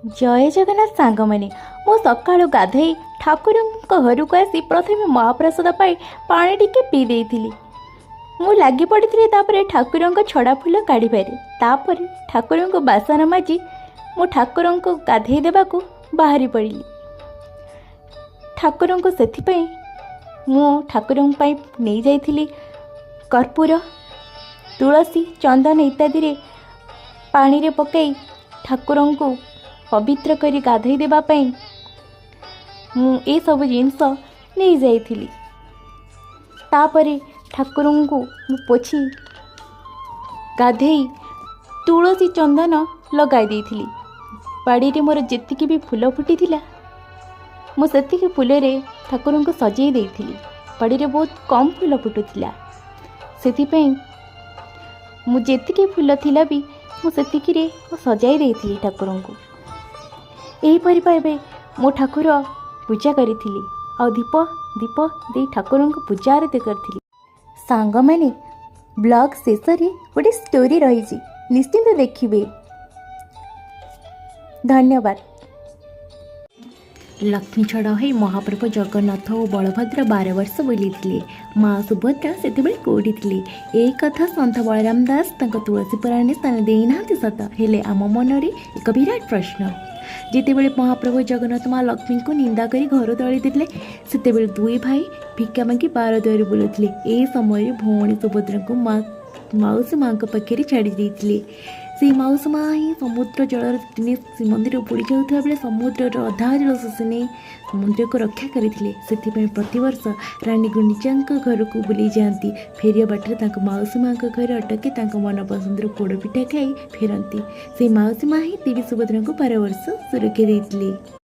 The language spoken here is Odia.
ଜୟ ଜଗନ୍ନାଥ ସାଙ୍ଗମାନେ। ମୁଁ ସକାଳୁ ଗାଧୋଇ ଠାକୁରଙ୍କ ଘରକୁ ଆସି ପ୍ରଥମେ ମହାପ୍ରସାଦ ପାଇଁ ପାଣି ଟିକେ ପିଇ ଦେଇଥିଲି। ମୁଁ ଲାଗି ପଡ଼ିଥିଲି ତାପରେ ଠାକୁରଙ୍କ ଛଡ଼ା ଫୁଲ କାଢ଼ିବାରେ। ତାପରେ ଠାକୁରଙ୍କୁ ବାସନ ମାଜି ମୁଁ ଠାକୁରଙ୍କୁ ଗାଧୋଇ ଦେବାକୁ ବାହାରି ପଡ଼ିଲି। ଠାକୁରଙ୍କୁ ସେଥିପାଇଁ ମୁଁ ଠାକୁରଙ୍କ ପାଇଁ ନେଇଯାଇଥିଲି କର୍ପୂର, ତୁଳସୀ, ଚନ୍ଦନ ଇତ୍ୟାଦିରେ ପାଣିରେ ପକାଇ ଠାକୁରଙ୍କୁ ପବିତ୍ର କରି ଗାଧୋଇ ଦେବା ପାଇଁ ମୁଁ ଏସବୁ ଜିନିଷ ନେଇଯାଇଥିଲି। ତାପରେ ଠାକୁରଙ୍କୁ ମୁଁ ପୋଛି ଗାଧୋଇ ତୁଳସୀ ଚନ୍ଦନ ଲଗାଇ ଦେଇଥିଲି। ବାଡ଼ିରେ ମୋର ଯେତିକି ବି ଫୁଲ ଫୁଟିଥିଲା, ମୁଁ ସେତିକି ଫୁଲରେ ଠାକୁରଙ୍କୁ ସଜେଇ ଦେଇଥିଲି। ବାଡ଼ିରେ ବହୁତ କମ୍ ଫୁଲ ଫୁଟୁଥିଲା, ସେଥିପାଇଁ ମୁଁ ଯେତିକି ଫୁଲ ଥିଲା ବି ମୁଁ ସେତିକିରେ ମୁଁ ସଜାଇ ଦେଇଥିଲି ଠାକୁରଙ୍କୁ। ଏହିପରି ଭାବେ ମୁଁ ଠାକୁର ପୂଜା କରିଥିଲି ଆଉ ଦୀପ ଦେଇ ଠାକୁରଙ୍କୁ ପୂଜା ଆରତି କରିଥିଲି। ସାଙ୍ଗମାନେ, ବ୍ଲଗ୍ ଶେଷରେ ଗୋଟେ ଷ୍ଟୋରି ରହିଛି, ନିଶ୍ଚିନ୍ତ ଦେଖିବେ। ଧନ୍ୟବାଦ। ଲକ୍ଷ୍ମୀ ଛଡ଼ା ହୋଇ ମହାପ୍ରଭୁ ଜଗନ୍ନାଥ ଓ ବଳଭଦ୍ର 12 ବର୍ଷ ବୁଲିଥିଲେ। ମା ସୁଭଦ୍ରା ସେତେବେଳେ କେଉଁଠି ଥିଲେ? ଏହି କଥା ସନ୍ଥ ବଳରାମ ଦାସ ତାଙ୍କ ତୁଳସୀ ପୁରାଣରେ ସ୍ଥାନ ଦେଇନାହାନ୍ତି ସତ, ହେଲେ ଆମ ମନରେ ଏକ ବିରାଟ ପ୍ରଶ୍ନ। ଯେତେବେଳେ ମହାପ୍ରଭୁ ଜଗନ୍ନାଥ ମା ଲକ୍ଷ୍ମୀଙ୍କୁ ନିନ୍ଦା କରି ଘରୁ ତଡ଼ି ଦେଲେ, ସେତେବେଳେ ଦୁଇ ଭାଇ ଭିକ୍ଷା ମାଗି ବାର ଦୁଆରେ ବୁଲୁଥିଲେ। ଏହି ସମୟରେ ଭଉଣୀ ସୁଭଦ୍ରାଙ୍କୁ ମା ମାଉସୀ ମାଙ୍କ ପାଖରେ ଛାଡ଼ି ଦେଇଥିଲେ। ସେଇ ମାଉସୀ ମା ହିଁ ସମୁଦ୍ର ଜଳର ଦିନେ ଶ୍ରୀମନ୍ଦିର ବୁଡ଼ି ଯାଉଥିବା ବେଳେ ସମୁଦ୍ରର ଅଧା ଜଳ ଶୋଷି ନେଇ ମନ୍ଦିରକୁ ରକ୍ଷା କରିଥିଲେ। ସେଥିପାଇଁ ପ୍ରତିବର୍ଷ ରାଣୀ ଗୁଣ୍ଡିଚାଙ୍କ ଘରକୁ ବୁଲି ଯାଆନ୍ତି। ଫେରିବା ବାଟରେ ତାଙ୍କ ମାଉସୀ ମାଙ୍କ ଘରେ ଅଟକି ତାଙ୍କ ମନପସନ୍ଦର ପୋଡ଼ପିଠା ଖାଇ ଫେରନ୍ତି। ସେଇ ମାଉସୀ ମା ହିଁ ଦେବୀ ସୁଭଦ୍ରାଙ୍କୁ 12 ବର୍ଷ ସୁରକ୍ଷା ଦେଇଥିଲେ।